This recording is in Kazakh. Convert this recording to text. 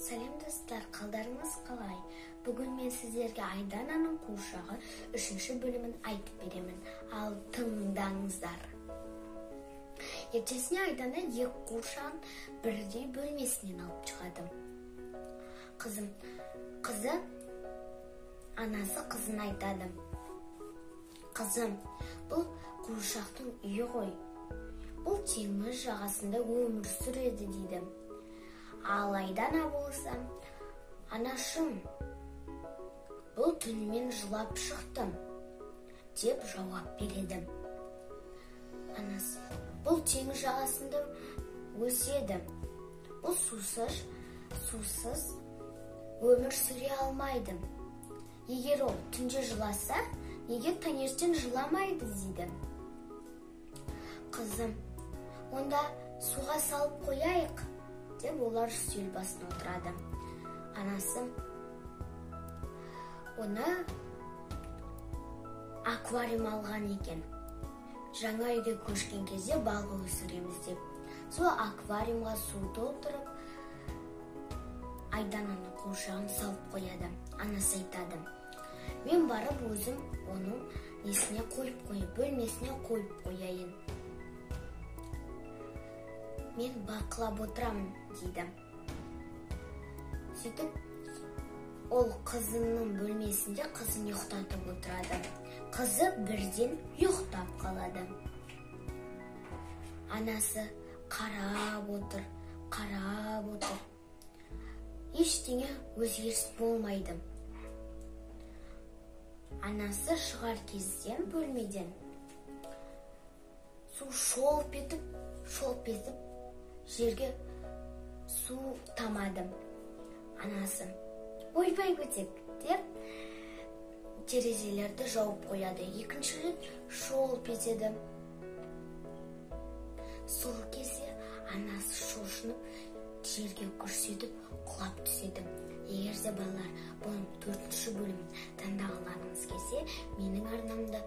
Сәлем достар, қалдарыңыз қалай? Бүгін мен сіздерге Айдананың қуыршағы 3-ші бөлімін айтып беремін. Ал тыңдаңыздар. Ертесіне Айдана екі қуыршағын бірдей бөлмесінен алып шығады. Қызы, анасы қызын айтады. Қызым, бұл қуыршақтың үйі ғой. Бұл теңіз жағасында өмір сүреді дейді. Ал Айдана болса, анашым, бұл түнімен жылап шықтым, деп жауап береді. Анасы, бұл теңіз жағасында өседі. Бұл сусыз өмір сүре алмайды. Егер ол түнде жыласа, неге таңертең жыламайды дейді. Қызым, онда суға салып қояйық, деп олар үстел басына отырады. Анасы оны аквариум алған екен. Жаңа үйге көшкен кезде балық өсіреміз деп. Сол аквариумға су толтырып, Айдананың қуыршағын салып қояды. Анасы айтады: мен барып өзім оның несіне қойып қояйын, бөлмесіне қойып қояйын. Мен бақылап отырамын, дейді. Сөйтіп, ол қызының бөлмесінде қызын ұйықтатып отырады. Қызы бірден ұйықтап қалады. Анасы қарап отыр, қарап отыр. Ештеңе өзгеріс болмайды. Анасы шығар кезде бөлмеден су шолп етіп, шолп етіп жерге су тамады. Анасы: ойбай көтек, деп терезелерді жауып қояды. Екінші рет шолп етеді. Сол кезде анасы шошынып жерге күрс етіп құлап түседі. Егер де балалар бұның 4-ші бөлімін таңдағыларыңыз келсе, менің арнамды